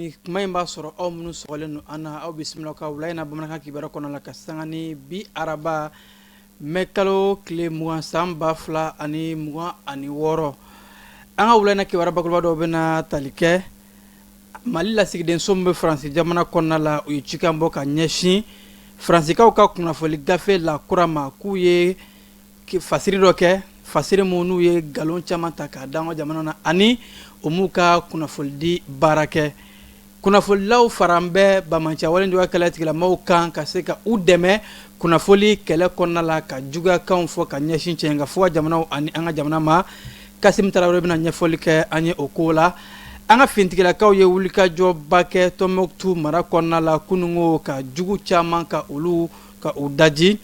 Ni kuma in b'a sɔrɔ aw minnu sɔgɔlen don an na, aw bisimila ka wula in na bamanankan kibaruya kɔnɔ la ka sanga ni bi araba mɛ kalo tile 20 san 2026. An ka wula in na kibaruya bakuruba dɔw bɛna tali kɛ Mali lasigidenso min bɛ Faransi jamana kɔnɔna la, u ye cikan bɔ ka ɲɛsin Faransikaw ka kunnafoni gafe La Croix ma, k'u ye fasiri dɔ kɛ, fasiri min n'u ye nkalon caman ta k'a da an ka jamana na ani u m'u ka kunnafonidi baara kɛ. Kunnafonidilaw fara bɛ banbaanciya wale juguya kɛlɛ tigilamaw kan ka se ka u dɛmɛ kunnafoni kɛlɛ kɔnɔna la, ka juguyakanw fɔ ka ɲɛsin cɛ ka fɔ jamanaw ani an ka jamana ma. Kasim Tarawele bɛna ɲɛfɔli kɛ an ye o ko la. An ka finitigilakaw ye wulikajɔba kɛ Tɔnbɔkutu mara kɔnɔna la kununko, ka jugu caman ka olu ka u daji.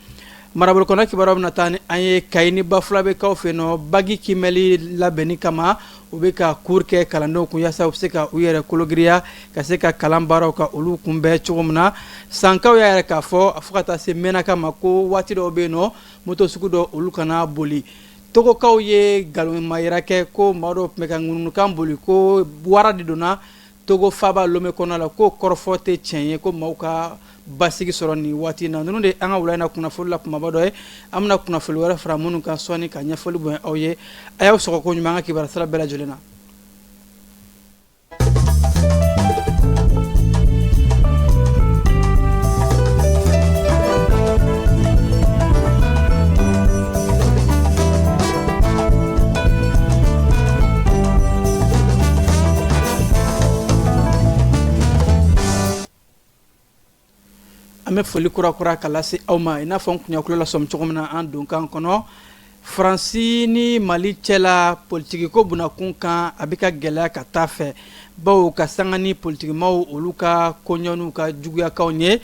Marabolo kɔnɔ kibaruya bɛna taa ni an ye Kayi ni Bafulabɛkaw fɛ nɔ, baki kiimɛli labɛnni kama, u bɛ ka cours kɛ kalandenw kun yaasa u bɛ se ka u yɛrɛ kologiriya ka se ka kalan baaraw ka olu kunbɛn cogo min na. Sankaw y'a yɛrɛ k'a fɔ fo ka taa se Mɛnaka ma ko waati dɔw bɛ yen nɔ, moto sugu dɔ olu kana boli. Togokaw ye nkalonmayira kɛ ko maa dɔw tun bɛ ka ŋunuŋunukan boli ko wara de donna Togo faaba Lome kɔnɔ la, k'o kɔrɔfɔ tɛ tiɲɛ ye, ko maaw ka basigi sɔrɔ nin waati in na. Ninnu de an ka wula in na kunnafoni la kumaba dɔ ye. An bɛna kunnafoni wɛrɛ fara minnu kan sɔɔni ka ɲɛfɔli bonya aw ye. A y'aw sɔgɔ ko ɲuman an ka kibaruya sira bɛɛ lajɛlen na. An bɛ foli kura kura ka lase aw ma. I n'a fɔ n kun y'aw tulo lasɔmi cogo min na an donkan kɔnɔ, Faransi ni Mali cɛla politikiko bunakun kan, a bɛ ka gɛlɛya ka taa fɛ, bawo ka sanga ni politikimaw olu ka koɲɛ n'u ka juguyakanw ye,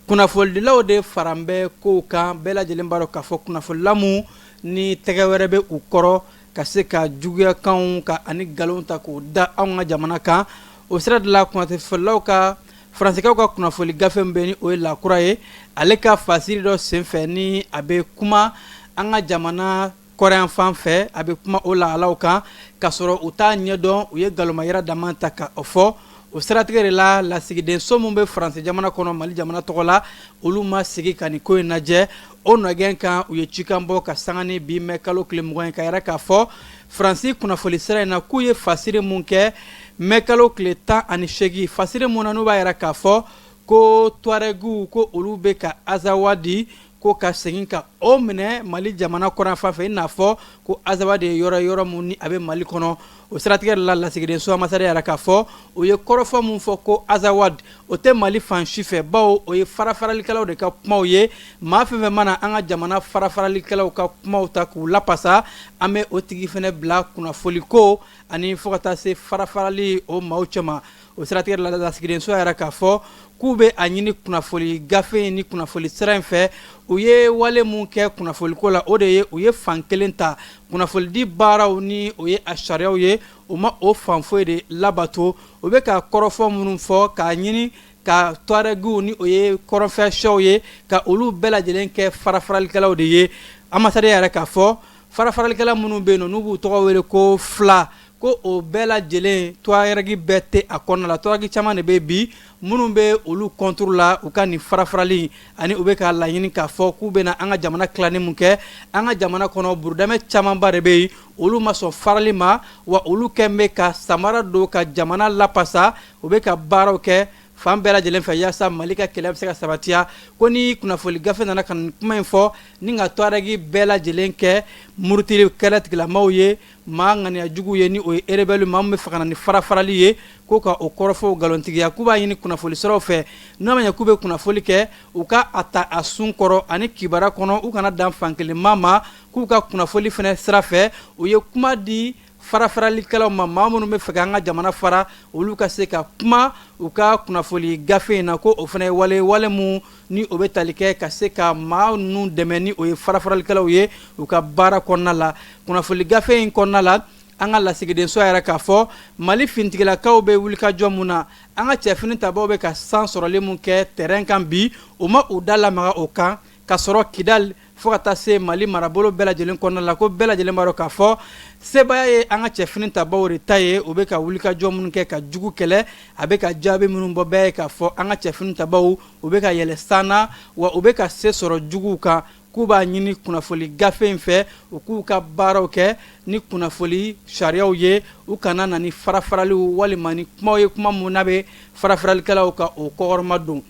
kunnafonidilaw de faran bɛ kow kan. Bɛɛ lajɛlen b'a dɔn k'a fɔ kunnafonila mu ni tɛgɛ wɛrɛ bɛ u kɔrɔ ka se ka juguyakanw ka ani nkalon ta k'o da anw ka jamana kan. O sira de la, kunnafonidilaw ka Faransikaw ka kunnafoni gafe min bɛ ni o ye La Croix ye, ale ka fasiri dɔ senfɛ ni a bɛ kuma an ka jamana kɔrɔn fan fɛ, a bɛ kuma o lahalaw kan ka sɔrɔ u t'a ɲɛdɔn, u ye nkalonmayira dama ta ka o fɔ. O siratigɛ de la, lasigidenso min bɛ Faransi jamana kɔnɔ Mali jamana tɔgɔ la, olu ma sigi ka nin ko in lajɛ. O nɔgɛn kan, u ye cikan bɔ ka sanga ni bi mɛ kalo tile 20 ye, ka yira k'a fɔ Faransi kunnafoni sira in na k'u ye fasiri mun kɛ mɛ kalo tile 18, fasiri mun na n'u b'a yira k'a fɔ ko Tuarɛgiw ko olu bɛ ka Azawadi ko ka segin ka o minɛ Mali jamana kɔrɔn fan fɛ, i n'a fɔ ko Azawadi ye yɔrɔ yɔrɔ mun ni a bɛ Mali kɔnɔ. O siratigɛ la, lasigidenso ambassade y'a yira k'a fɔ u ye kɔrɔfɔ mun fɔ ko Azawad o tɛ Mali fan si fɛ, bawo o ye farafaralikɛlaw de ka kumaw ye. Maa fɛn fɛn mana an ka jamana farafaralikɛlaw ka kumaw ta k'u lapasa, an bɛ o tigi fɛnɛ bila kunnafoliko ani fo ka taa se farafarali o maaw cɛma. O siratigɛ la, lasigidenso y'a yira k'a fɔ k'u bɛ a ɲini kunnafoni gafe in ni kunnafoni sira in fɛ, u ye wale mun kɛ kunnafoliko la, o de ye u ye fan kelen ta kunnafonidi baaraw ni o ye a sariyaw ye, u ma o fan foyi de labato. U bɛ ka kɔrɔfɔ minnu fɔ k'a ɲini ka Tuarɛgiw ni o ye kɔrɔnfɛ siyaw ye, ka olu bɛɛ lajɛlen kɛ farafaralikɛlaw de ye. Ambassade y'a yira k'a fɔ farafaralikɛla minnu bɛ yen nɔ, n'u b'u tɔgɔ wele ko Fila, ko o bɛɛ lajɛlen Tuarɛgi bɛɛ tɛ a kɔnɔna la. Tuarɛgi caman de bɛ bi minnu bɛ olu contre la u ka nin farafarali, ani u bɛ k'a laɲini k'a fɔ k'u bɛna an ka jamana tilanni mun kɛ an ka jamana kɔnɔ. Burudamɛ camanba de bɛ yen, olu ma sɔn farali ma, wa olu kɛn bɛ ka samara don ka jamana lapasa. U bɛ ka baaraw kɛ fan bɛɛ lajɛlen fɛ yaasa Mali ka kelenya bɛ se ka sabatiya. Ko ni kunnafoni gafe nana ka nin kuma in fɔ ni ka Tuarɛgi bɛɛ lajɛlen kɛ murutili kɛlɛ tigilamaw ye, maa ŋaniya jugu ye, ni o ye rebelle, maa min bɛ fɛ ka na ni farafarali ye, ko ka o kɔrɔfɔw nkalontigiya. K'u b'a ɲini kunnafoni siraw fɛ, n'a ma ɲɛ k'u bɛ kunnafoni kɛ, u ka a ta a sun kɔrɔ ani kibaruya kɔnɔ, u kana dan fankelen maa ma. K'u ka kunnafoni fana sira fɛ, u ye kuma di farafaralikɛlaw ma, maa minnu bɛ fɛ k'an ka jamana fara, olu ka se ka kuma u ka kunnafoni gafe in na, ko o fana ye wale wale mun ni o bɛ tali kɛ ka se ka maa ninnu dɛmɛ ni o ye farafaralikɛlaw ye u ka baara kɔnɔna la. Kunnafoni gafe in kɔnɔna la, an ka lasigidenso y'a yira k'a fɔ Mali finitigilakaw bɛ wulikajɔ mun na, an ka cɛfini tabaw bɛ ka san sɔrɔli mun kɛ terrain kan bi, u ma u da lamaga o kan, ka sɔrɔ Kidali fo ka taa se Mali marabolo bɛɛ lajɛlen kɔnɔna la, ko bɛɛ lajɛlen b'a dɔn k'a fɔ sebaaya ye an ka cɛfini tabaw de ta ye. U bɛ ka wulikajɔ minnu kɛ ka jugu kɛlɛ, a bɛ ka jaabi minnu bɔ, bɛɛ ye k'a fɔ an ka cɛfini tabaw, u bɛ ka yɛlɛ san na, wa u bɛ ka se sɔrɔ juguw kan. K'u b'a ɲini kunnafoli gafe in fɛ, u k'u ka baaraw kɛ ni kunnafoli sariyaw ye, u kana na ni farafaraliw walima ni kumaw ye, kuma mun n'a bɛ farafaralikɛlaw ka o kɔkɔrɔma don.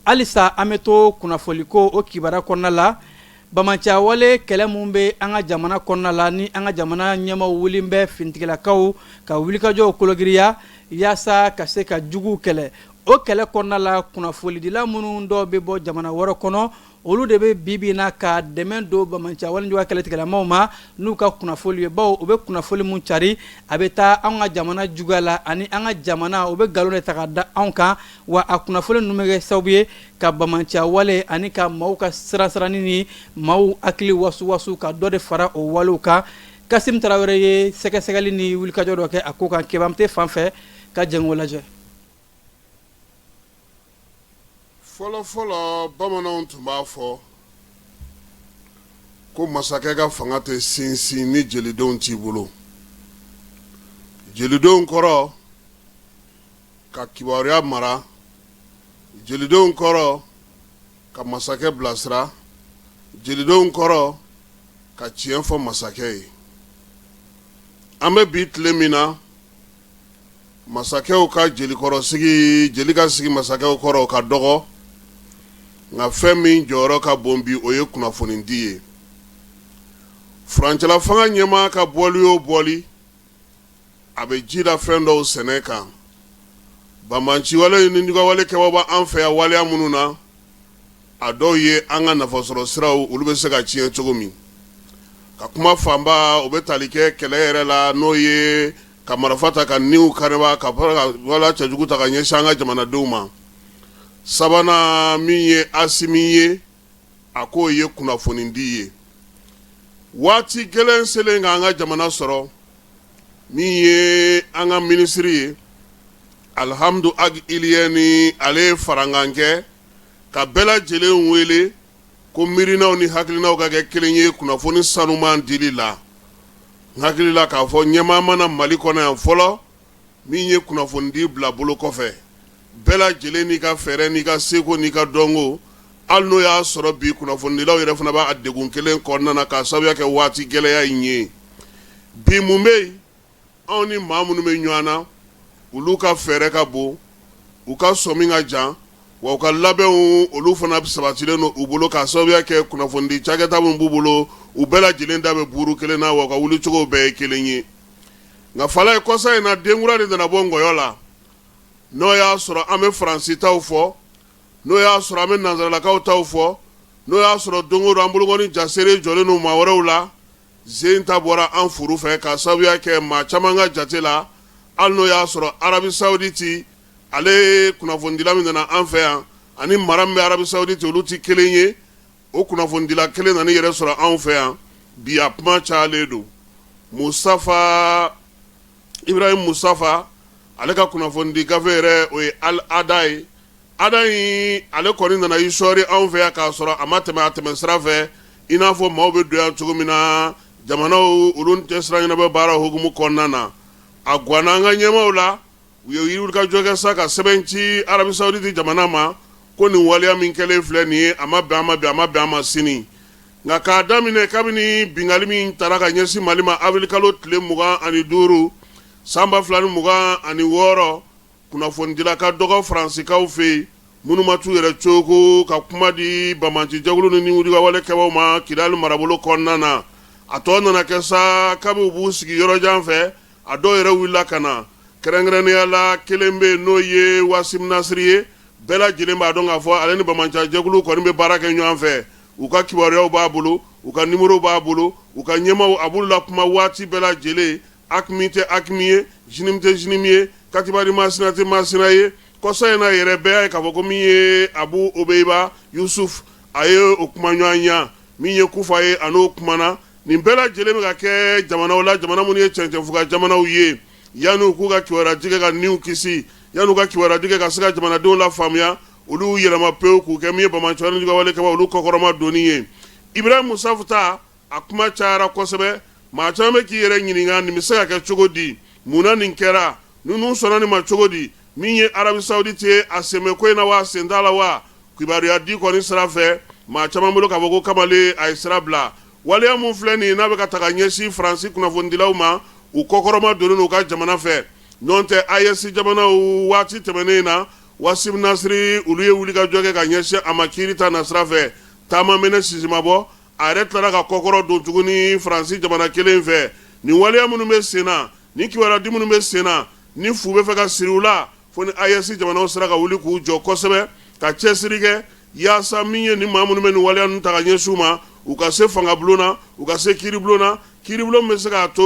Halisa an bɛ to kunnafoliko o kibaruya kɔnɔna la. Banbaanciyawale kɛlɛ min bɛ an ka jamana kɔnɔna la, ni an ka jamana ɲɛmaaw wulilen bɛ finitigilakaw ka wulikajɔw kologiriya yaasa ka se ka juguw kɛlɛ, o kɛlɛ kɔnɔna la, kunnafolidila minnu dɔw bɛ bɔ jamana wɛrɛ kɔnɔ, olu de bɛ bi bi in na ka dɛmɛ don banbaanciyawale juguya kɛlɛtigɛlamaw ma n'u ka kunnafoli ye, bawo u bɛ kunnafoli mun cari, a bɛ taa anw ka jamana juguya la, ani an ka jamana, u bɛ nkalon de ta ka da anw kan, wa a kunnafoli ninnu bɛ kɛ sababu ye ka banbaanciyawale ani ka maaw ka siransiranni ni maaw hakili wasuwasu ka dɔ de fara o walew kan. Kasim Tarawele ye sɛgɛsɛgɛli ni wulikajɔ dɔ kɛ a ko kan Kebamte fan fɛ, ka jɛn k'o lajɛ. Fɔlɔ fɔlɔ, bamananw tun b'a fɔ ko masakɛ ka fanga tɛ sinsin ni jelidenw t'i bolo. Jelidenw kɔrɔ ka kibaruya mara, jelidenw kɔrɔ ka masakɛ bilasira, jelidenw kɔrɔ ka tiɲɛ fɔ masakɛ ye. An bɛ bi tile min na, masakɛw ka jelikɔrɔsigi, jeli ka sigi masakɛw kɔrɔ, o ka dɔgɔ, nka fɛn min jɔyɔrɔ ka bon bi, o ye kunnafonidi ye. Furancɛla fanga ɲɛmaa ka bɔli o bɔli, a bɛ ji da fɛn dɔw sɛnɛ kan. Banbaanciwale ni juguyawale kɛbaaw b'an fɛ yan waleya minnu na, a dɔw ye an ka nafasɔrɔ siraw, olu bɛ se ka tiɲɛ cogo min. Ka kuma fanba, o bɛ tali kɛ kɛlɛ yɛrɛ la, n'o ye ka marifa ta ka niw kariba, ka waleya cɛjugu ta ka ɲɛsin an ka jamanadenw ma. Sabanan min ye Asimi ye, a k'o ye kunnafonidi ye. Waati gɛlɛn selen k'an ka jamana sɔrɔ, min ye an ka minisiri ye, Alihamudu Agi Iliyɛni, ale ye farankan kɛ ka bɛɛ lajɛlen wele ko miirinaw ni hakilinaw ka kɛ kelen ye kunnafoni sanuman dili la. N hakili la k'a fɔ ɲɛmaa ma na Mali kɔnɔ yan fɔlɔ min ye kunnafonidi bila bolo kɔfɛ. Bɛɛ lajɛlen n'i ka fɛɛrɛ, n'i ka seko, n'i ka dɔnko, hali n'o y'a sɔrɔ bi kunnafonidilaw yɛrɛ fana b'a degun kelen kɔnɔna na k'a sababuya kɛ waati gɛlɛya in ye. Bi mun bɛ yen? Anw ni maa minnu bɛ ɲɔgɔn na, olu ka fɛɛrɛ ka bon, u ka sɔmi ka jan, wa u ka labɛnw olu fana sabatilen don u bolo k'a sababuya kɛ kunnafonidi cakɛda min b'u bolo. U bɛɛ lajɛlen da bɛ buuru kelen na, wa u ka wulicogo bɛɛ ye kelen ye. Nka fala ye, kɔsa in na, denkura de nana bɔ nkɔyɔ la. N'o y'a sɔrɔ an bɛ Faransi taw fɔ, n'o y'a sɔrɔ an bɛ nansaralakaw taw fɔ, n'o y'a sɔrɔ don o don an bolokɔni jasere jɔlen don maa wɛrɛw la, Zen ta bɔra an furu fɛ k'a sababuya kɛ maa caman ka jate la, hali n'o y'a sɔrɔ Arabi Sawuditi, ale kunnafonidila min nana an fɛ yan, ani mara min bɛ Arabi Sawuditi, olu tɛ kelen ye. O kunnafonidila kelen nana yɛrɛ sɔrɔ anw fɛ yan bi, a kuma cayalen don. Mustafa Ibrahim Mustafa, ale ka kunnafonidi gafe yɛrɛ, o ye Al Ada ye. Ada in, ale kɔni nana i sɔɔri anw fɛ yan k'a sɔrɔ a ma tɛmɛ a tɛmɛ sira fɛ, i n'a fɔ maaw bɛ don yan cogo min na, jamanaw olu tɛ sira ɲɛnabɔ baara hukumu kɔnɔna na. A ganna an ka ɲɛmaaw la, u ye wulikajɔ kɛ sa ka sɛbɛn ci Arabi Sawuditi jamana ma ko nin waleya min kɛlen filɛ nin ye, a ma bɛn an ma bi, a ma bɛn an ma sini. Nka k'a daminɛ kabini binkanni min tara ka ɲɛsin Mali ma avril kalo tile 25 san 2026, Kunnafonidila ka dɔgɔ Faransikaw fɛ yen minnu ma t'u yɛrɛ cogo ka kuma di banbaanci jɛkulu ni nijuguyawale kɛbaaw ma Kidali marabolo kɔnɔna na. A tɔ nana kɛ sa, kabi u b'u sigi yɔrɔ jan fɛ, a dɔw yɛrɛ wulila ka na. Kɛrɛnkɛrɛnnenya la, kelen bɛ yen, n'o ye Wasim Nasiri ye. Bɛɛ lajɛlen b'a dɔn k'a fɔ ale ni banbaanci jɛkulu kɔni bɛ baara kɛ ɲɔgɔn fɛ. U ka kibaruyaw b'a bolo, u ka nimorow b'a bolo, u ka ɲɛmaaw, a b'olu lakuma waati bɛɛ lajɛlen. AQMI tɛ AQMI ye, JNIM tɛ JNIM ye, Katiba di Masina tɛ Masina ye. Kɔsa in na yɛrɛ, bɛɛ y'a ye k'a fɔ ko min ye Abu Obeiba Yusuf, a ye o kuma ɲɔgɔnya, min ye Kufa ye, a n'o kumana. Nin bɛɛ lajɛlen bɛ ka kɛ jamanaw la, jamana minnu ye cɛncɛnfuga jamanaw ye. Yanni u k'u ka kibaruya di kɛ ka niw kisi, yanni u ka kibaruya di kɛ ka se ka jamanadenw lafaamuya, olu y'u yɛlɛma pewu k'u kɛ min ye banbaanciwale ni juguyawale kɛbaaw olu kɔkɔrɔma donni ye. Ibrahim Musa ta a kuma cayara kosɛbɛ. Maa caman bɛ k'i yɛrɛ ɲininka, nin bɛ se ka kɛ cogo di? Mun na nin kɛra? Ninnu sɔnna nin ma cogo di? Min ye Arabie Saoudite ye, a sen bɛ ko in na wa, a sen t'a la wa? Kibaruya di kɔni sira fɛ, maa caman bolo k'a fɔ ko kamalen a ye sira bila. Waleya min filɛ nin n'a bɛ ka taga ɲɛsin Faransi kunnafonidilaw ma, u kɔkɔrɔma donnen u ka jamana fɛ. N'o tɛ, AES jamanaw waati tɛmɛnen in na, Wasim Nasiri, olu ye wulikajɔ kɛ ka ɲɛsin a ma kiiri ta nasira fɛ. Taama mɛnɛ sisi ma bɔ, a yɛrɛ tilara ka kɔkɔrɔ don tuguni Faransi jamana kelen fɛ. Nin waleya minnu bɛ sen na, nin kibaruya di minnu bɛ sen na, ni fu bɛ fɛ ka siri u la, fo ni AES jamanaw sera ka wuli k'u jɔ kosɛbɛ ka cɛsiri kɛ yaasa min ye nin maa minnu bɛ nin waleya ninnu ta ka ɲɛsin u ma, u ka se fangabulon na, u ka se kiiribulon na, kiiribulon bɛ se k'a to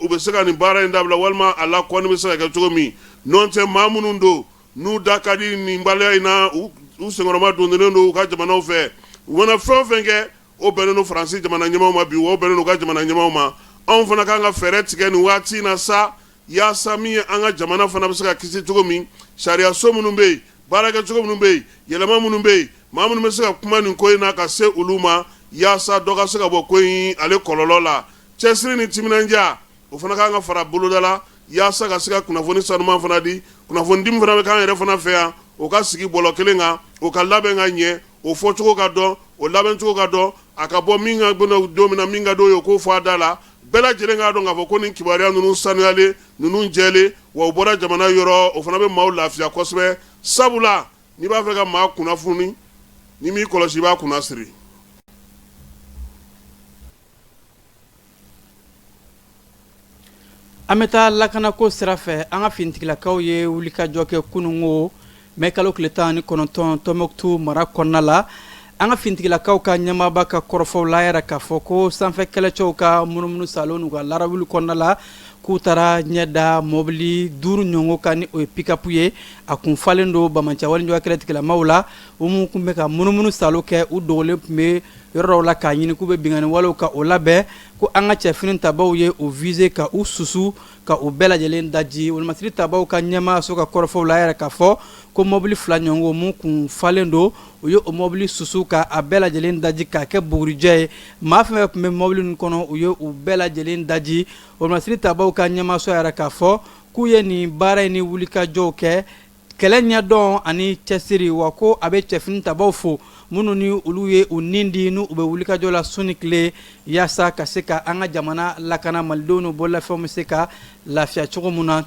u bɛ se ka nin baara in dabila walima a lakɔni bɛ se ka kɛ cogo min. N'o tɛ, maa minnu don n'u da ka di nin waleya in na, u senkɔrɔma donnen don u ka jamanaw fɛ, u mana fɛn o fɛn kɛ, o bɛnnen don Faransi jamana ɲɛmaaw ma bi, o bɛnnen don u ka jamana ɲɛmaaw ma. Anw fana k'an ka fɛɛrɛ tigɛ nin waati in na sa, yaasa min ye an ka jamana fana bɛ se ka kisi cogo min. Sariyaso minnu bɛ yen, baarakɛcogo minnu bɛ yen, yɛlɛma minnu bɛ yen, maa minnu bɛ se ka kuma nin ko in na ka se olu ma, yaasa dɔ ka se ka bɔ ko in ale kɔlɔlɔ la. Cɛsiri ni timinandiya, o fana k'an ka fara boloda la yaasa ka se ka kunnafoni sanuman fana di. Kunnafoni di fana bɛ k'an yɛrɛ fana fɛ yan, o ka sigi bɔlɔ kelen kan, o ka labɛn ka ɲɛ, o fɔcogo ka dɔn, o labɛncogo ka dɔn, a ka bɔ min ka don min na, min ka d'o ye, o k'o fɔ a da la, bɛɛ lajɛlen k'a dɔn k'a fɔ ko nin kibaruya ninnu sanuyalen, ninnu jɛlen, wa u bɔra jamana yɔrɔ, o fana bɛ maaw lafiya kosɛbɛ. Sabula n'i b'a fɛ ka maa kunnafoni, n'i m'i kɔlɔsi, i b'a kunna siri. An bɛ taa lakanako sira fɛ. An ka finitigilakaw ye wulikajɔ kɛ kununko mɛ kalo tile 19 Tɔnbukutu mara kɔnɔna la. An ka finitigilakaw ka ɲɛmaaba ka kɔrɔfɔw la yɛrɛ k'a fɔ ko sanfɛ kɛlɛcɛw ka munumunu salo n'u ka larawuli kɔnɔna la, k'u taara ɲɛ da mɔbili 5 ɲɔgɔn kan, ni o ye pick-up ye, a kun falen don banbaanciya walejuguya kɛlɛ tigilamaw la. U minnu tun bɛ ka munumunu salo kɛ, u dogolen tun bɛ yɔrɔ dɔw la k'a ɲini k'u bɛ binkanni walew ka o labɛn, ko an ka cɛfini tabaw ye u viser ka u susu ka u bɛɛ lajɛlen daji. Wolomasiri tabaw ka ɲɛmaaso ka kɔrɔfɔw la yɛrɛ k'a fɔ ko mɔbili 2 ɲɔgɔn mun kun falen don, u ye o mɔbili susu ka a bɛɛ lajɛlen daji k'a kɛ bugurijɛ ye. Maa fɛn fɛn tun bɛ mɔbili ninnu kɔnɔ, u ye u bɛɛ lajɛlen daji. Wolomasiri tabaw ka ɲɛmaaso yɛrɛ k'a fɔ k'u ye nin baara in ni wulikajɔw kɛ kɛlɛ ɲɛdɔn ani cɛsiri, wa ko a bɛ cɛfini tabaw fo minnu ni olu ye u nin di, n'u bɛ wulikajɔ la su ni tile yaasa ka se ka an ka jamana lakana, malidenw n'u bololafɛnw bɛ se ka lafiya cogo min na.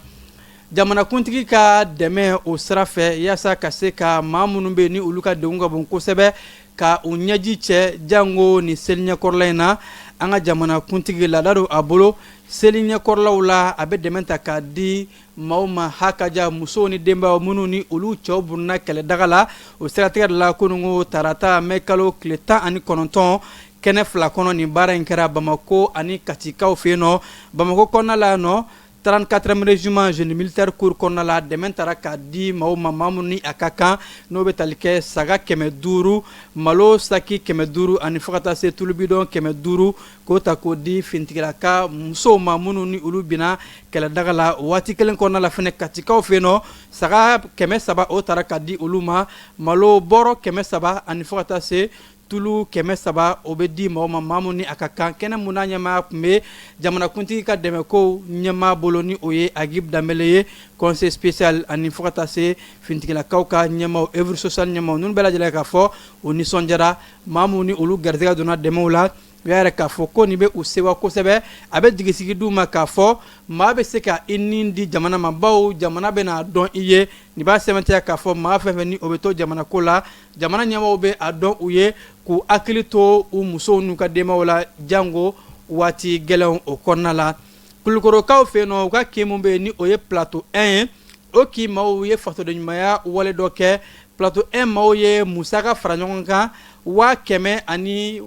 Jamanakuntigi ka dɛmɛ o sira fɛ yaasa ka se ka maa minnu bɛ yen ni olu ka degun ka bon kosɛbɛ ka u ɲɛji cɛ, jango ni seli ɲɛkɔrɔla in na. An ka jamanakuntigi laada don a bolo, seli ɲɛkɔrɔlaw la, a bɛ dɛmɛ ta k'a di maaw ma, hakaja musow ni denbaw minnu ni olu cɛw bunna kɛlɛdaga la. O siratigɛ de la, kununko tarata mɛ kalo tile 19, kɛnɛ 2 kɔnɔ, nin baara in kɛra Bamakɔ ani Katikaw fɛ yen nɔ. Bamakɔ kɔnɔna la nɔ, 34e régiment génie militaire corps kɔnɔna la, dɛmɛ taara k'a di maaw ma, maa minnu ni a ka kan, n'o bɛ tali kɛ saga 500, malo saki 500, ani fo ka taa se tulubidɔn 500, k'o ta k'o di finitigilaka musow ma minnu ni olu binna kɛlɛdaga la. Waati kelen kɔnɔna la fana, Katikaw fɛ yen nɔ, saga 300, o taara ka di olu ma, malo bɔrɔ 300, ani fo ka taa se tulu 300, o bɛ di maaw ma, maa minnu ni a ka kan. Kɛnɛ mun n'a ɲɛmaa tun bɛ jamanakuntigi ka dɛmɛkow ɲɛmaa bolo, ni o ye Agib Danbele ye, conseiller spécial, ani fo ka taa se finitigilakaw ka ɲɛmaaw, œuvre sociale ɲɛmaaw ninnu bɛɛ lajɛlen, k'a fɔ o nisɔndiyara. Maa minnu ni olu garisɛgɛ donna dɛmɛw la, u y'a yɛrɛ k'a fɔ ko nin bɛ u sewa kosɛbɛ, a bɛ jigisigi d'u ma k'a fɔ maa bɛ se ka i nin di jamana ma, bawo jamana bɛna dɔn i ye. Nin b'a sɛmɛntiya k'a fɔ maa fɛn fɛn ni o bɛ to jamana ko la, jamana ɲɛmaaw bɛ a dɔn u ye, k'u hakili to u musow n'u ka denbaw la, jango waati gɛlɛnw o kɔnɔna la. Kulukorokaw fɛ yen nɔ, u ka kin min bɛ yen ni o ye Plateau 1 ye, o kin maaw ye fasodenɲumanya wale dɔ kɛ. Plateau 1 maaw ye musaka fara ɲɔgɔn kan 104 ani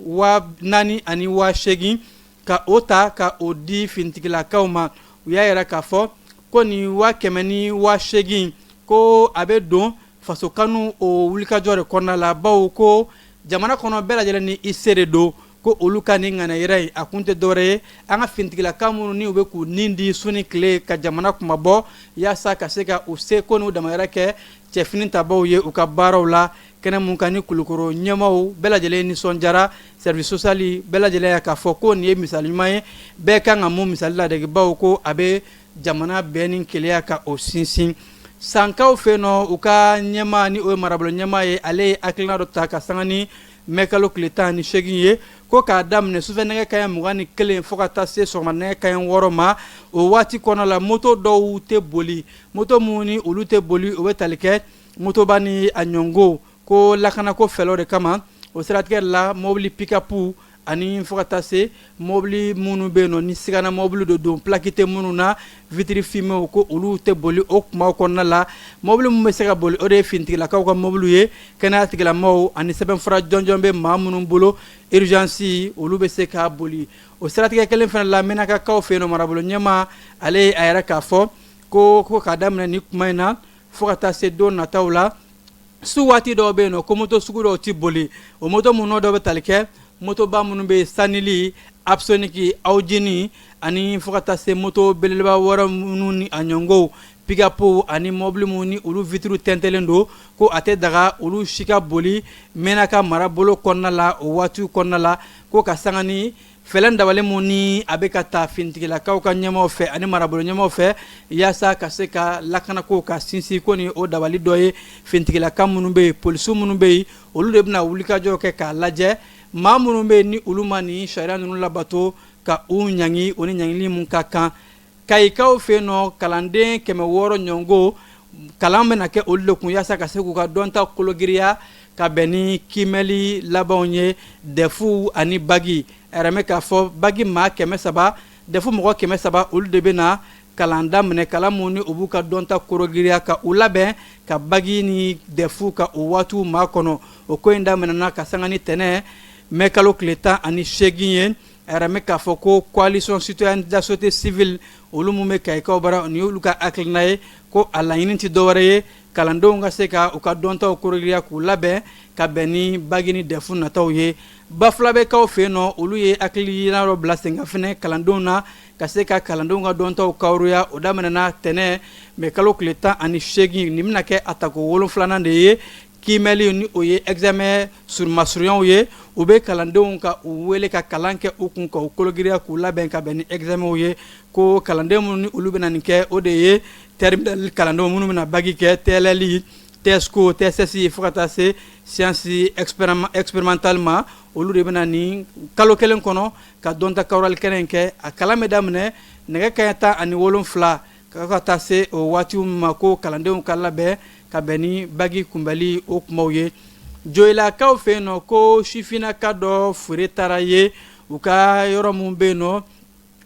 8000, ka o ta ka o di finitigilakaw ma. U y'a yira k'a fɔ ko nin 180,000, ko a bɛ don faso kanu o wulikajɔ de kɔnɔna la, bawo ko jamana kɔnɔ bɛɛ lajɛlen ni i se de don. Ko olu ka nin ŋaniya yira in, a kun tɛ dɔwɛrɛ ye, an ka finitigilaka minnu ni u bɛ k'u nin di su ni tile ka jamana kunmabɔ, yaasa ka se ka u seko n'u damayira kɛ cɛfini tabaw ye u ka baaraw la. Kɛnɛ mun kan ni Kulukoro ɲɛmaaw bɛɛ lajɛlen nisɔndiyara, service social bɛɛ lajɛlen y'a k'a fɔ ko nin ye misali ɲuman ye, bɛɛ kan ka mun misali ladege, bawo ko a bɛ jamana bɛn ni kelenya ka o sinsin. Sankaw fɛ nɔ, u ka ɲɛmaa ni o ye marabolo ɲɛmaa ye, ale ye hakilina dɔ ta ka sanga ni mɛkalo tile 18 ye, ko k'a daminɛ sufɛ nɛgɛ kanɲɛ 21 fo ka taa se sɔgɔma nɛgɛ kanɲɛ 6 ma. O waati kɔnɔ la, moto dɔw tɛ boli, moto minnu ni olu tɛ boli, o bɛ tali kɛ motoba ni a ɲɔngo, ko lakanako fɛɛrɛw de kama. O siratigɛ la, mobili pikapu ani fo ka taa se mobili minnu bɛ yen nɔ ni sigana mobili de don, plaque tɛ minnu na, vitre fuméew, ko olu tɛ boli o kumaw kɔnɔna la. Mobili minnu bɛ se ka boli, o de ye finitigilakaw ka mobili ye, kɛnɛya tigilamɔgɔw ani sɛbɛnfura jɔnjɔn bɛ maa minnu bolo urgence, olu bɛ se ka boli. O siratigɛ kelen fana la, Menakakaw fɛ yen nɔ, marabolo ɲɛmaa ale ye a yɛrɛ k'a fɔ ko k'a daminɛ ni kuma in na fo ka taa se don nataw la, su waati dɔw bɛ yen nɔ ko moto sugu dɔw tɛ boli. O moto minnu dɔw bɛ tali kɛ motoba minnu bɛ yen, Sanili, Apsoniki, Awjini ani fo ka taa se moto belebeleba wɛrɛ minnu ni a ɲɔngow, pikapu ani mɔbili minnu ni olu vituru tɛntɛlen don, ko a tɛ daga olu si ka boli Menaka marabolo kɔnɔna la o waati kɔnɔna la, ko ka sanga ni fɛɛrɛ dabali mun ni a bɛ ka ta finitigilakaw ka ɲɛmaaw fɛ ani marabolo ɲɛmaaw fɛ yaasa ka se ka lakanako ka sinsin. Ko ni o dabali dɔ ye, finitigilaka minnu bɛ yen, polisiw minnu bɛ yen, olu de bɛna wulikajɔ kɛ k'a lajɛ maa minnu bɛ yen ni olu ma nin sariya ninnu labato, ka u ɲangi o ni ɲangili mun ka kan. Kayikaw fɛ yen nɔ, kalanden 600 ɲɔngo, kalan bɛna kɛ olu de kun yaasa ka se k'u ka dɔnta kologiriya ka bɛn ni kiimɛli labanw ye, dɛfu ani bagi. A yɛrɛ bɛ k'a fɔ bagi maa 300, dɛfu mɔgɔ 300, olu de bɛna kalan daminɛ, kalan mun ni u b'u ka dɔnta kologiriya ka u labɛn ka bagi ni dɛfu ka o waatiw makɔnɔ. O ko in daminɛna ka sanga ni tɛnɛ mɛ kalo tile 18 ye. A yɛrɛ bɛ k'a fɔ ko coalition citoyenne de la société civile, olu mun bɛ Kayikaw bara, nin y'olu ka hakilina ye, ko a laɲini tɛ dɔwɛrɛ ye, kalandenw ka se ka u ka dɔntaw kologiriya k'u labɛn ka bɛn ni bagi ni dɛfu nataw ye. Bafulabɛkaw fɛ yen nɔ, olu ye hakilina dɔ bila sen kan fɛnɛ kalandenw na ka se ka kalandenw ka dɔntaw kawuruya. O daminɛna tɛnɛ mɛ kalo tile 18. Nin bɛna kɛ a tako 7nan de ye. Kiimɛli ni o ye examen masurunya ye, u bɛ kalandenw ka u wele ka kalan kɛ u kun ka u kologiriya k'u labɛn ka bɛn ni examenw ye. Ko kalanden minnu ni olu bɛna nin kɛ, o de ye terminale kalandenw minnu bɛna bagi kɛ, TLL, TSCO, TSS fo ka taa se science expérimentale ma, olu de bɛna nin kalo kelen kɔnɔ ka dɔnta kawurali kɛnɛ in kɛ. A kalan bɛ daminɛ nɛgɛ kanɲɛ 17 ka taa se o waati ma, ko kalandenw ka labɛn ka bɛn ni bagi kunbɛli o kumaw ye. Joyilakaw fɛ yen nɔ, ko sifinnaka dɔ fure taara ye u ka yɔrɔ min bɛ yen nɔ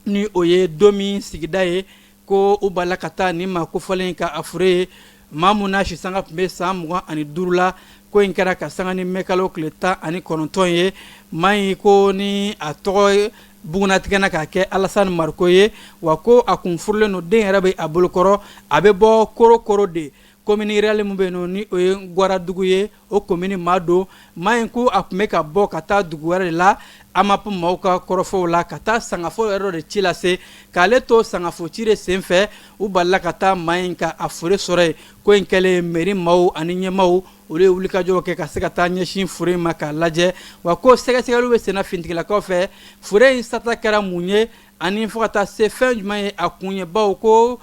ni o ye Domi sigida ye, ko u b'a la ka taa nin maa kofɔlen ka a fure ye, maa mun n'a si sanga tun bɛ san 25 la. Ko in kɛra ka sanga ni mɛkalo tile 19 ye. Maa in ko ni a tɔgɔ bugunnatigɛna k'a kɛ Alasani Mariko ye, wa ko a kun furulen don, den yɛrɛ bɛ a bolokɔrɔ. A bɛ bɔ Korokoro de, commune rurale min bɛ yen nɔ ni o ye Gwaradugu ye, o commune maa don. Maa in ko a tun bɛ ka bɔ ka taa dugu wɛrɛ de la, AMAP maaw ka kɔrɔfɔw la, ka taa sangafo yɛrɛ dɔ de ci lase. K'ale to sangafo ci de senfɛ, u balila ka taa maa in ka a fure sɔrɔ yen. Ko in kɛlen, mairie maaw ani ɲɛmaaw, olu ye wulikajɔw kɛ ka se ka taa ɲɛsin fure in ma k'a lajɛ. Wa ko sɛgɛsɛgɛliw bɛ senna finitigilakaw fɛ, fure in sata kɛra mun ye ani fo ka taa se fɛn jumɛn ye a kun ye, bawo ko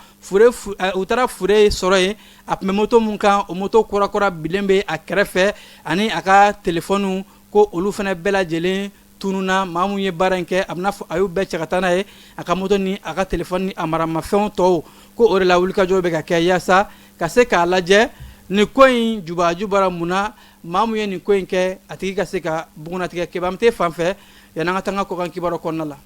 u taara fure sɔrɔ yen, a tun bɛ moto mun kan, o moto kurakura bilen bɛ a kɛrɛfɛ, ani a ka telefɔniw, ko olu fana bɛɛ lajɛlen tununna. Maa mun ye baara in kɛ, a bɛna fɔ a y'u bɛɛ cɛ ka taa n'a ye, a ka moto ni a ka telefɔni ni a maramafɛnw tɔw. Ko o de la wulikajɔ bɛ ka kɛ yaasa ka se k'a lajɛ nin ko in jubaju bɔra mun na, maa mun ye nin ko in kɛ, a tigi ka se ka bugunnatigɛ. Keba, an bɛ t'e fan fɛ yanni an ka taa an ka kɔkan kibaru kɔnɔna la.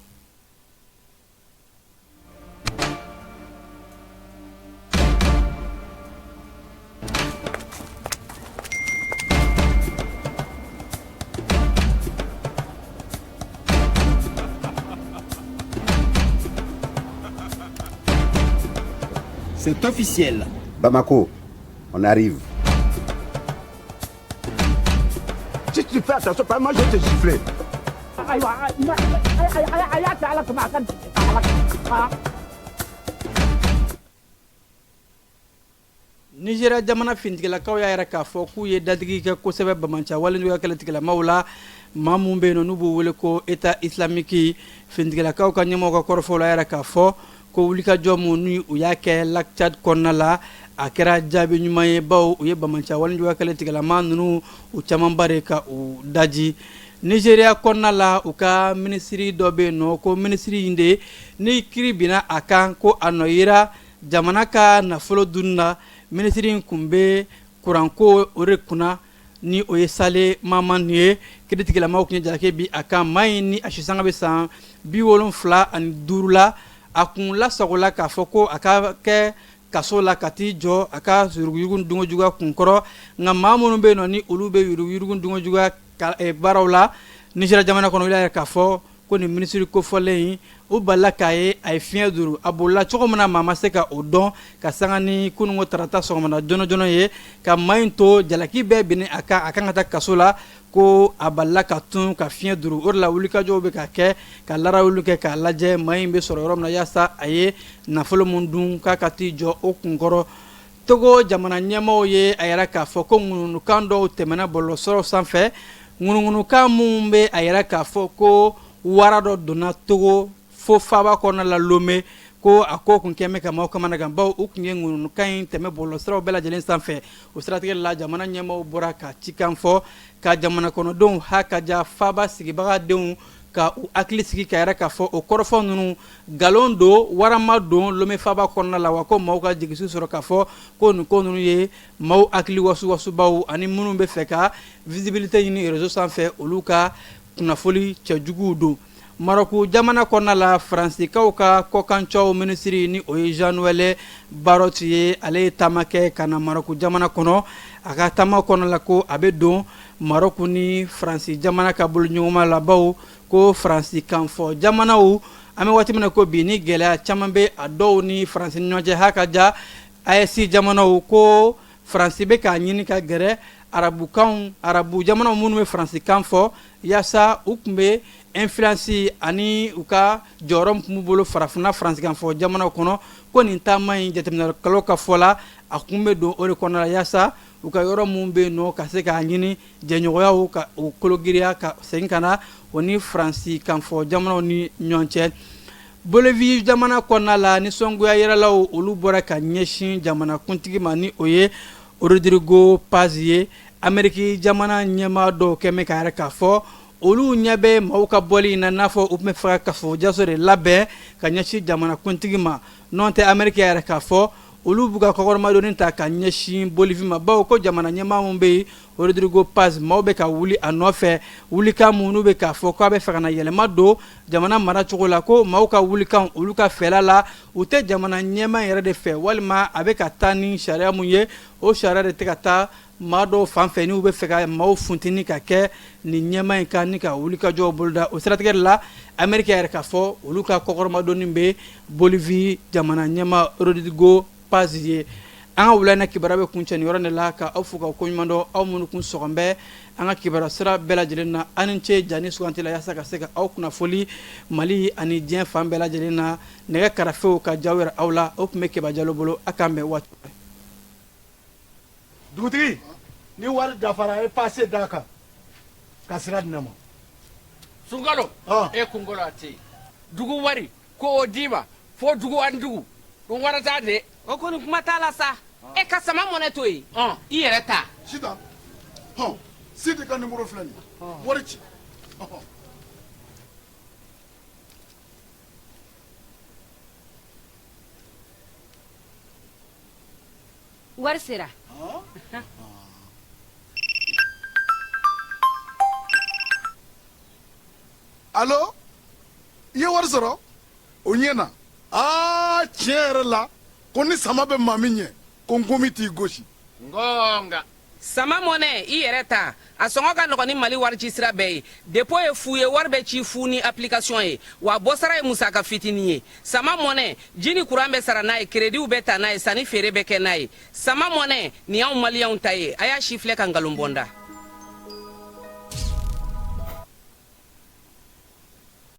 C'est officiel. Bamako, on arrive. Si tu fais attention, pas moi je vais te gifler. Ayiwa, a y'a kɛ Ala kama, a ka Ala. Nizeriya jamana finitigilakaw y'a yira k'a fɔ k'u ye dadigi kɛ kosɛbɛ banbaanci walejuguya kɛlɛ tigilamaw la, maa minnu bɛ yen n'u b'u wele ko État islamique. Finitigilakaw ka ɲɛmɔgɔ ka kɔrɔfɔw la, y'a yira k'a fɔ ko wulikajɔ min ni u y'a kɛ lac Tchad kɔnɔna la, a kɛra jaabi ɲuman ye, bawo u ye banbaanci walejuguya kɛlɛ tigilama ninnu u camanba de ka u daji. Nizeriya kɔnɔna la, u ka minisiri dɔ bɛ yen nɔ, ko minisiri in de ni kiri binna a kan ko a nɔ yera jamana ka nafolo dunni na. Minisiri in tun bɛ kuranko o de kunna, ni o ye Sale Mamani ye. Kiiritigɛlamaw tun ye jalaki bin a kan. Maa in ni a sisanga bɛ san 75 la, a kun lasagola k'a fɔ ko a ka kɛ kaso la ka t'i jɔ a ka yuruguyurugu dunkojuguya kunkɔrɔ. Nka maa minnu bɛ yen nɔ ni olu bɛ yuruguyurugu dunkojuguya baaraw la Nizeriya jamana kɔnɔ, olu y'a yira k'a fɔ ko nin minisiri kofɔlen in, u balila k'a ye a ye fiɲɛ duuru. A bolila cogo min na, maa ma se ka o dɔn ka sanga ni kununko tarata sɔgɔmada joona joona ye, ka maa in to jalaki bɛɛ binni a kan, a kan ka taa kaso la, ko a balila ka tun ka fiɲɛ duuru. O de la wulikajɔw bɛ ka kɛ ka larawuli kɛ k'a lajɛ maa in bɛ sɔrɔ yɔrɔ min na, yaasa a ye nafolo min dun k'a ka t'i jɔ o kunkɔrɔ. Togo jamana ɲɛmaaw ye a yira k'a fɔ ko ŋunuŋunukan dɔw tɛmɛna bɔlɔlɔsiraw sanfɛ, ŋunuŋunukan minnu bɛ a yira k'a fɔ ko wara dɔ donna Togo fo faaba kɔnɔna la Lome, ko a ko kun kɛn bɛ ka maaw kamanagan, bawo u tun ye ŋunuŋunukan in tɛmɛ bɔlɔlɔsiraw bɛɛ lajɛlen sanfɛ. O siratigɛ la, jamana ɲɛmaaw bɔra ka cikan fɔ ka jamana kɔnɔdenw ha ka ja faaba sigibagadenw ka u hakili sigi, k'a yira k'a fɔ o kɔrɔfɔ ninnu nkalon don, wara ma don Lome faaba kɔnɔna la, wa ko maaw ka jigisi sɔrɔ k'a fɔ ko nin ko ninnu ye maaw hakili wasuwasubaw ani minnu bɛ fɛ ka visibilité ɲini réseau sanfɛ, olu ka kunnafoli cɛjuguw don. Marɔku jamana kɔnɔna la, Faransikaw ka kɔkancɛw minisiri, ni o ye Jean Noël Barrot ye, ale ye taama kɛ ka na Marɔku jamana kɔnɔ. A ka taama kɔnɔna la, ko a bɛ don Marɔku ni Faransi jamana ka boloɲɔgɔnma la, bawo ko Faransi kanfɔ jamanaw, an bɛ waati min na ko bi, ni gɛlɛya caman bɛ a dɔw ni Faransi ni ɲɔgɔn cɛ, ha ka ja AES jamanaw, ko Faransi bɛ k'a ɲini ka gɛrɛ arabukanw, arabu jamanaw minnu bɛ Faransi kan fɔ, yaasa u tun bɛ influence ani u ka jɔyɔrɔ min tun b'u bolo farafinna Faransi kan fɔ jamanaw kɔnɔ. Ko nin taama in, jateminɛkɛlaw ka fɔ la, a kun bɛ don o de kɔnɔna la, yaasa u ka yɔrɔ minnu bɛ yen nɔ ka se k'a ɲini jɛɲɔgɔnyaw ka u kologiriya ka segin ka na o ni Faransi kanfɔ jamanaw ni ɲɔgɔn cɛ. Bolivie jamana kɔnɔna la, nisɔngoya yɛrɛlaw olu bɔra ka ɲɛsin jamanakuntigi ma, ni o ye Rodrigo Paz ye. Ameriki jamana ɲɛmaa dɔw kɛn bɛ k'a yira k'a fɔ olu ɲɛ bɛ maaw ka bɔli in na, n'a fɔ u tun bɛ fɛ ka kaso jaso de labɛn ka ɲɛsin jamanakuntigi ma. N'o tɛ, Ameriki y'a yira k'a fɔ olu b'u ka kɔkɔrɔmadonni ta ka ɲɛsin Bolivie ma, bawo ko jamana ɲɛmaa min bɛ yen, Rodrigo Paz, maaw bɛ ka wuli a nɔfɛ, wulikan minnu bɛ k'a fɔ k'a bɛ fɛ ka na yɛlɛma don jamana maracogo la. Ko maaw ka wulikan, olu ka fɛla la, u tɛ jamana ɲɛmaa yɛrɛ de fɛ, walima a bɛ ka taa ni sariya mun ye, o sariya de tɛ ka taa maa dɔw fan fɛ, n'u bɛ fɛ ka maaw funteni ka kɛ nin ɲɛmaa in kan ni ka wulikajɔw boloda. O siratigɛ de la, Ameriki y'a yira k'a fɔ olu ka kɔkɔrɔmadonni bɛ Bolivie jamana ɲɛmaa Rodrigo Paz ye. An ka wula in na kibaruya bɛ kuncɛ nin yɔrɔ de la, ka aw fo k'aw koɲuman dɔn, aw minnu kun sɔgɔn bɛ an ka kibaruya sira bɛɛ lajɛlen na. Aw ni ce ja ni suganti la yaasa ka se ka aw kunnafoli Mali ani diɲɛ fan bɛɛ lajɛlen na. Nɛgɛ karafew ka jaw yɛrɛ aw la, o tun bɛ Keba Jalo bolo. A k'an bɛn waati. Dugutigi, ni wari dafara, a ye pase d'a kan ka sira di ne ma. Sunkalo e kunkolo a tɛ yen. Dugu wari ko o d'i ma fo dugu ani dugu ɗum warata de. O kɔni kuma t'a la sa. E ka sama mɔnɛ to yen, i yɛrɛ ta. Sitan, hɔn, Sidi ka nimoro filɛ nin ye, wari ci. Wari sera. Alo, i ye wari sɔrɔ? O ɲɛna. Aa, tiɲɛ yɛrɛ la, ko ni sama bɛ maa min ɲɛ, ko nkomi t'i gosi. Ngonga. Sama mɔnɛ, i yɛrɛ ta. A sɔngɔ ka nɔgɔn ni Mali warici sira bɛɛ ye. Dépôt ye fu ye, wari bɛ ci fu ni application ye, wa bɔsara ye musaka fitinin ye. Sama mɔnɛ, ji ni kuran bɛ sara n'a ye, créditw bɛ ta n'a ye, sanni feere bɛ kɛ n'a ye. Sama mɔnɛ, nin y'anw maliyɛnw ta ye. A y'a sifilɛ ka nkalon bɔ n da.